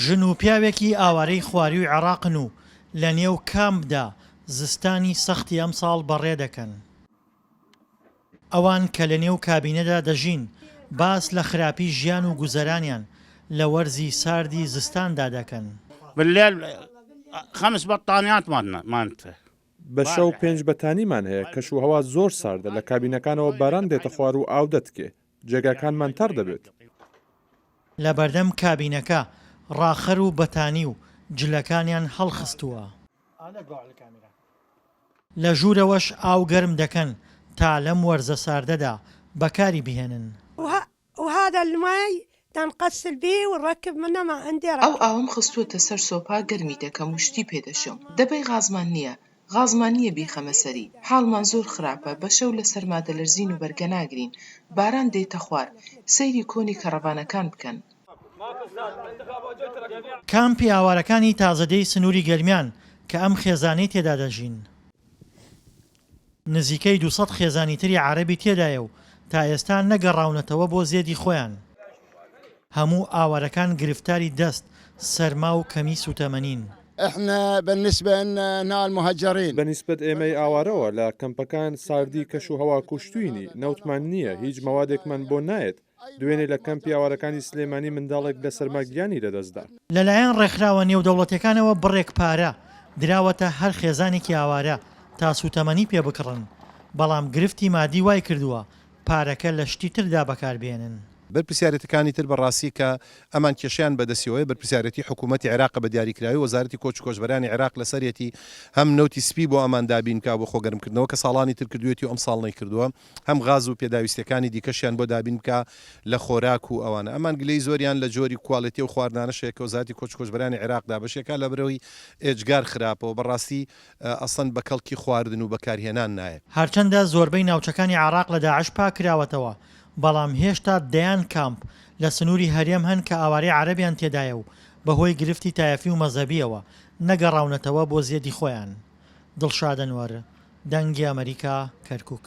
ژن و پیاوێکی ئاوارەی خوارووی عێراقن و لەنێو کامپدا زستانی سەختی ئەمساڵ بەڕێدەکەن. ئەوان کە لەنێو کابینەدا دەژین، باس لە خراپی ژیان و گوزەرانیان لە وەرزی ساردی زستاندا دەکەن. بە شەو پێنج بەتانیمان هەیە، کەشوهەوا زۆر ساردە، لە کابینەکانەوە باران دێتە خوار و ئاو دەتکێ، جێگاکانمان تەڕ دەبێت. لەبەردەم کابینەکە ڕاخەر و بەتانی و جلەکانیان هەڵخستووە. لە ژوورەوەش ئاو گەرم دەکەن تا لەم وەرزە ساردەدا بەکاری بهێنن. ئەو ئاوەم خستووەتە سەر سۆپا گەرمی دەکەم و شتی پێ دەشۆم. دەبەی غازمان نییە. غازمان نییە بیخەمە سەری. حاڵمان زۆر خراپە، بە شەو لە سەرما دەلەرزین و بەرگە ناگرین. باران دێتە خوار. سەیری کۆنی کەڕەڤانەکان بکەن. کامپی ئاوارەکانی تازەدێی سنووری گەرمیان کە ئەم خێزانەی تێدا دەژین، نزیکەی 200 خێزانی تری عەرەبی تێدایە و تا ئێستا نەگەڕاونەتەوە بۆ زێدی خۆیان. هەموو ئاوارەکان گرفتاری دەست سەرما و کەمی سوتەمەنین. بە نیسبەت ئێمەی ئاوارەوە لە کەمپەکان ساردی کەش و هەوا کوشتوینی، نەوتمان نییە، هیچ مەوادێکمان بۆ نایەت، دوێنێ لە کەمپی ئاوارەکانی سلێمانی منداڵێک لە سەرما گیانی لەدەستدا. لەلایەن ڕێکخراوە نێودەوڵەتیەکانەوە بڕێک پارە دراوەتە هەر خێزانێکی ئاوارە تا سوتەمەنی پێ بکڕن، بەڵام گرفتی مادی وایکردووە پارەکە لە شتی تردا بەکاربێنن. بەرپرسیارێتەکانی تر بە ڕاستی کە ئەمان کێشەیان بە دەستیەوەیە بەرپرسیارێتی حکوومەتی عێراقە بە دیاریکراوی وەزارەتی کۆچ و کۆچبەرانی عێراق لەسەرێتی هەم نەوتی سپی بۆ ئەمان دابین بکا بۆ خۆگەرمکردنەوە کە ساڵانی تر کردوویەتی و ئەمساڵ نەیکردووە هەم غاز و پێداویستیەکانی دیکەشیان بۆ دابین بکا لە خۆراک و ئەوانە ئەمان گلەی زۆریان لە جۆری کوالێتی ئەو خواردنانەش هەیە کە وەزارەتی کۆچ و کۆچبەرانی عێراق دابەشی ئەکا لەبەرئەوەی ئێجگار خراپە و بەڕاستی ئەسڵەن بە کەڵکی خواردن و بەکارهێنان نایە. هەرچەندە زۆربەی ناوچەکانی عێراق لە داعش پاککراوەتەوە، بەڵام هێشتا دەیان کامپ لە سنووری هەرێم هەن کە ئاوارەی عەرەبیان تێدایە و بەهۆی گرفتی تایەفی و مەزهەبییەوە نەگەڕاونەتەوە بۆ زێدی خۆیان. دڵشاد ئەنوەر، دەنگی ئەمەریکا، کەرکوک.